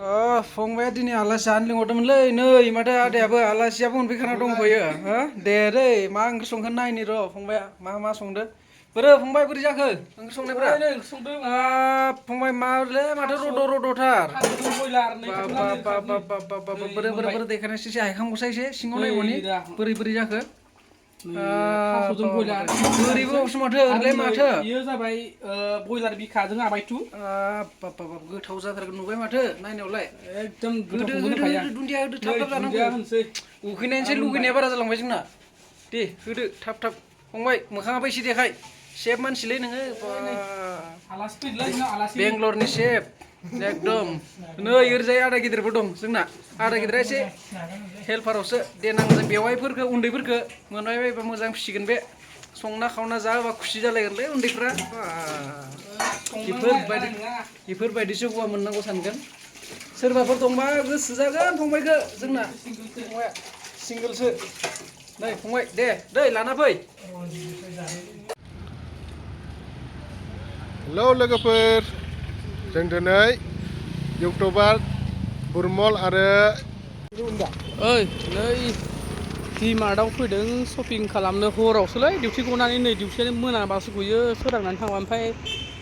फंबाया दिनै आलासि जानो लिंहरदोंमोनलै नै माथो आदायाबो आलासियाबो मोनफैखाना दंफैयो हो दे दै मा ओंख्रि संखो नायनि र' फंबाया मा संदो बोरो फंबाय बोरै जाखो ओंख्रि संनायफ्रा फंबाय मालै माथो रद'-रद'थार बोरो देखायनायसै एसे हायखांबावसाय एसे सिङाव नायबावनि बोरै जाखो थास'जों बयलार बोरैबावसो माथो ओरैलाय माथो बेयो जाबाय बयलार बिखाजों आबायथु गोथाव जाथारगोन नुबाय माथो नायनायावलाय एकदम होदो दुन्दिया होदो थाब जानांगौ उखैनायनिसो लुगैनाया बारा जालांबाय जोंना दे होदो थाब फंबाय मोखाङाबो एसे देखाय सेफ मानसिलै नोङो बेंगलरनि सेफ एकदम नै ओरैजाय आदा गिदिरबो दं जोंना आदा गिदिरा एसे हेल्पारावसो देनां जों बेवाइफोरखौ उन्दैफोरखौ मोनबायबायबा मोजां फिसिगोन बे संना खावना जा होबा खुसि जालायगोनलै उन्दैफ्रा बेफोरबायदिसो हौवा मोननांगौ सानगोन सोरबाफोर दंबा गोसो जागोन फंबायखौ जोंना फंबाया सिंगोलसो नै फंबाय दे लाना फै हेलौ लोगोफोर जों दिनै इउटुबार बुरमल आरो ओइ नै डिमार्टआव फैदों शपिं खालामनो हरावसोलै डिउटि गनानै नै डिउटियानो मोनाबासो गयो सोरांनानै थांबा ओमफ्राय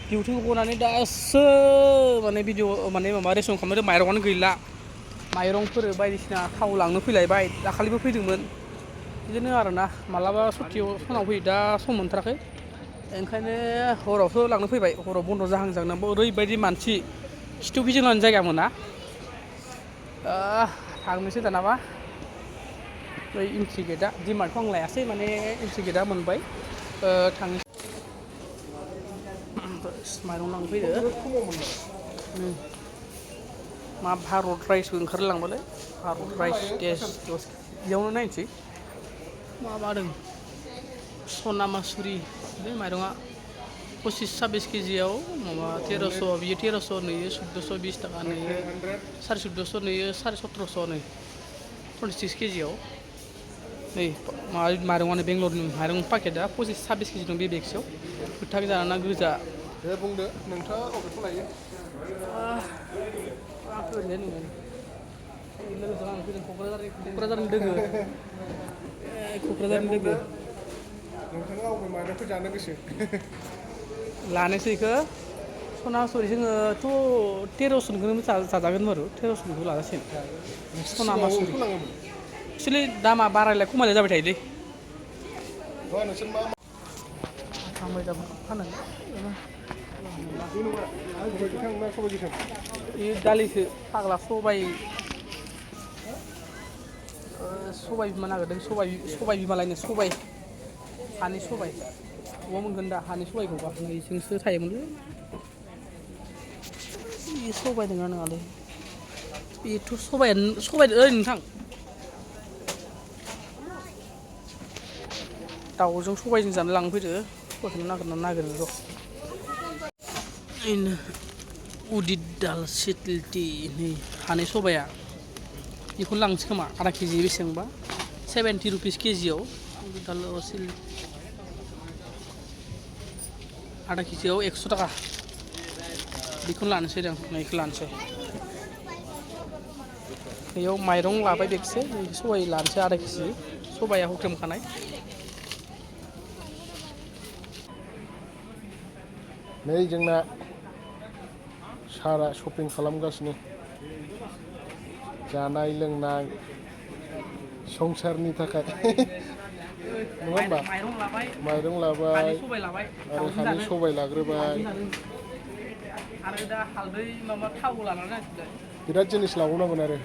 डिउटि गनानै दासो माने भिडिअ माने माबा रेसन खालामनो माइरंआनो गैला माइरंफोर बायदिसिना थाव लांनो फैलायबाय दाखालिबो फैदोंमोन बिदिनो आरोना मालाबा सप्तायाव सानाव फैयो दा सम मोनथाराखै ओंखायनो हरावसो लांनो फैबाय हराव बन्द' जाहां ओरैबायदि मानसि खिथु फिदिंनानै जायगा मोना थांनोसै दानाबा बै इन्ट्रि गेटआ डिमार्टखौ आं लायासै माने इन्ट्रि गेटआ मोनबाय थांनोसै माइरं लांफैदो मा भारत राइसबो ओंखारलांबायलै भारत राइस टेस्ट बेयावनो नायनोसै माबादों सना मासुरि बे माइरङा 25-26 केजियाव माबा 1300 बियो 1300 नैयो 1420 थाखा नैयो 1450 नैयो 1750 नै 26 केजियाव नै माइरङानो बेंगलरनि माइरं पाकेटआ 25-26 केजि दं बे बेगसेयाव गोथां जाना गोजा दे बुंदो नोंथाङा अबेखौ लायो क'क्राझारनि लोगो नोंथाङा अबे माइरंखौ जानो गोसो लानोसै इखो सना मासुरि जोङोथ' 1300निखौनो जाजागोन बारु 1300निखौ लाजासिगोन सना मासुरि एक्सुवेलि दामा बारायलाय खमायलाय जाबाय थायोलै नोंसोर मा थांबाय दा फानो बे दालिसो फाग्ला सबाय बिमा नागिरदों सबाय बिमा लायनो सबाय हानि सबाय अबाव मोनगोन दा हानि सबायखौबा नैजोंसो थायोमोनलै बे सबाय नङा नङालै बेथ' सबाय ओइ नोंथां दाउजों सबायजों जानो लांफैदो सबायखौनो नागिरनो र' बेनो उदित दाल सिटलिटि नै हानि सबाया बेखौनो लांसै खोमा आधा केजि बेसेबांबा 70 रुपिस केजियाव दाल आधा केजियाव 100 थाखा बेखौनो लानोसै जों नैखौ लानोसै बेयाव माइरं लाबाय बेगसे सबाय लानोसै आधा केजि सबाया हुख्रेमखानाय नै जोंना सारा शपिं खालामगासिनो जानाय लोंनाय संसारनि थाखाय नङा होमबा माइरं लाबाय आरो हानि सबाय लाग्रोबाय आरो दा हालदै माबा थाव लानानै बिराद जिनिस लाबावनांगोन आरो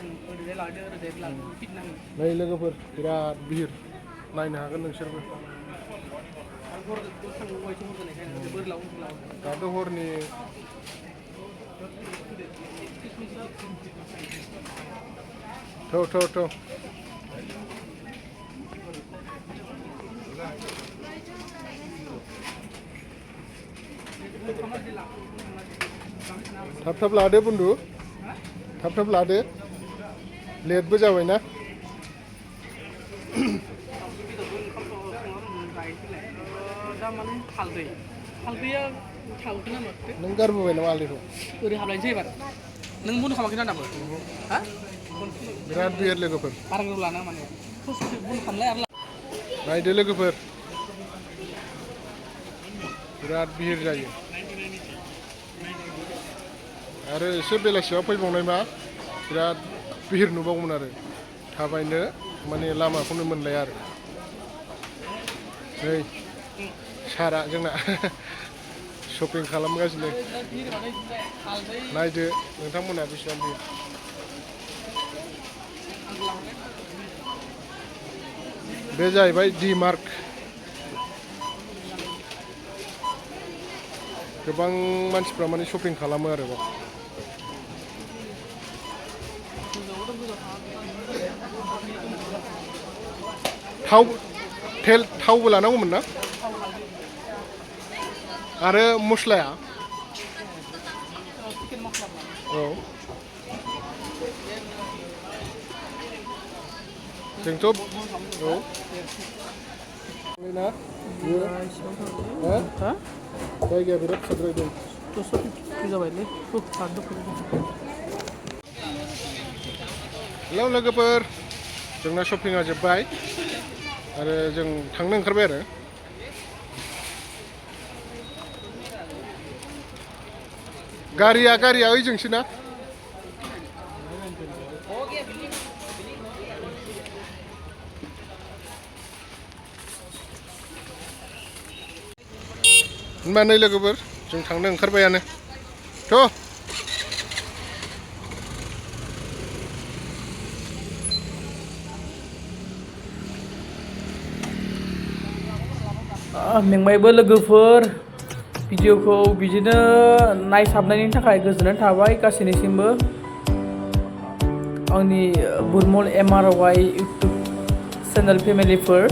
नै लोगोफोर बिराद भिर नायनो हागोन नोंसोरबो दाथ' हरनि थौ थाब लादो बुन्दु थाब लादो लेटबो जाबायना हालदैया थावखौ नामा नों गारबोबाय नामा हालदैखौ ओरै हाबलायनोसै एबार नों बन्द' खालामाखै ना दाबो हा बिराद बिहिर लोगोफोर बारा गोबाव लानाङा माने ससे बन्द' खालामलाय आरो नायदो लोगोफोर बिराद बिहिर जायो आरो एसे बेलासियाव फैबावनाय मा बिराद बिहिर नुबावगोन आरो थाबायनो माने लामाखौनो मोनलाया आरो नै सारा जोंना शपिं खालामगासिनो नायदो नोंथांमोना बेसेबां बिहिर बे जाहैबाय डि-मार्ट गोबां मानसिफ्रा माने शपिं खालामो आरो बाव थावबो लानांगौमोन ना आरो मस्लाया औ जोंथ' औ ना जायगाया बिराद साद्रायदों जाबायलै हेलौ लोगोफोर जोंना शपिंआ जोब्बाय आरो जों थांनो ओंखारबाय आरो गारिया ओइजोंसो ना होनबा नै लोगोफोर जों थांनो ओंखारबायानो थ' मेंबायबो लोगोफोर भिडिअखौ बिदिनो नायसाबनायनि थाखाय गोजोननाय थाबाय गासैनिसिमबो आंनि बुरमल MRY इउटुब चेनेल फेमिलिफोर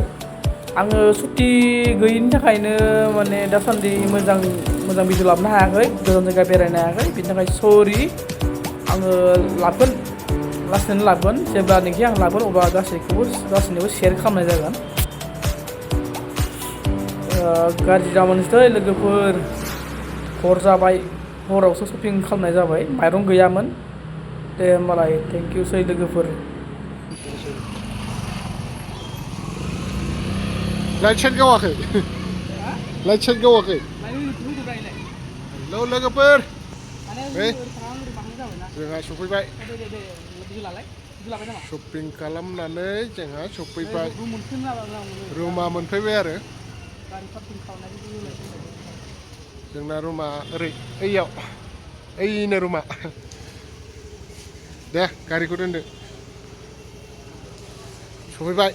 आङो सुटि गैयिनि थाखायनो माने दासान्दि मोजां भिडिअ लाबोनो हायाखै गोजान जायगा बेरायनो हायाखै बिनि थाखाय सरि आङो लाबोगोन लासैनो लाबोगोन जेब्लानोखि आं लाबोगोन अब्ला गासैनोबो शेयार खालामनाय जागोन गाज्रि दामोनसै लोगोफोर हर जाबाय हरावसो शपिं खालामनाय जाबाय माइरं गैयामोन दे होमबालाय थेंक इउ सै लोगोफोर लाइट साइट गावाखै हेलौ लोगोफोर जोंहा सफैबाय शपिं खालामनानै जोंहा सफैबाय रुमा मोनफैबाय आरो जोंना रुमा ओइनो रुमा दे गारिखौ दोनदो सफैबाय